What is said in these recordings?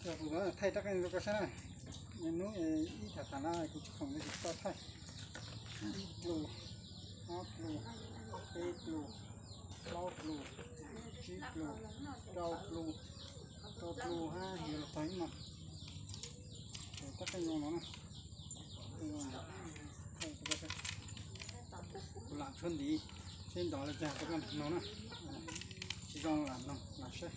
Kuv thaij rab qeej rau koj saib na. Hnub ib tham tham na kuv tsis khoom li kuv tsis tau thaij. Ib pluag, ob pluag, peb pluag, plaub pluag, tsib pluag, rau pluag, rau pluag hab yuav los txog ib no. Rab qeej no no na. Kuv lam tshuab ntiv seb nrov li cas rau koj no na. Tsis zoo lam noog lam saib.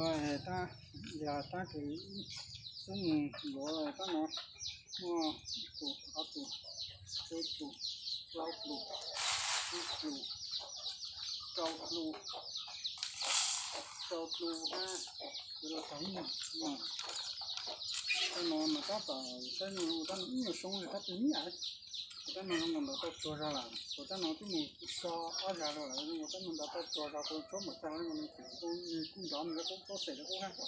Tab, yog tab sis xub mus yuav tab no muaj ib tus, ob tus, peb tus, plaub tus, tsib tus, rau tus, rau tus hab, kuv los tau ib nyuag no. Tab no mas tab tom saib no ua tab no ib nyuag soob li tab sis ib yam. Kuv tab no zoo nkaus nrov tau tsuag zog lawm, kuv tab no twb mus so ob zag rau lawm, zoo nkaus tab no nrov tau tsuag zog, kuv tsuab npaum cas los zoo nkaus nws tseem, nws kuj nrov nws lub qub tsuab xeem lub qub hab.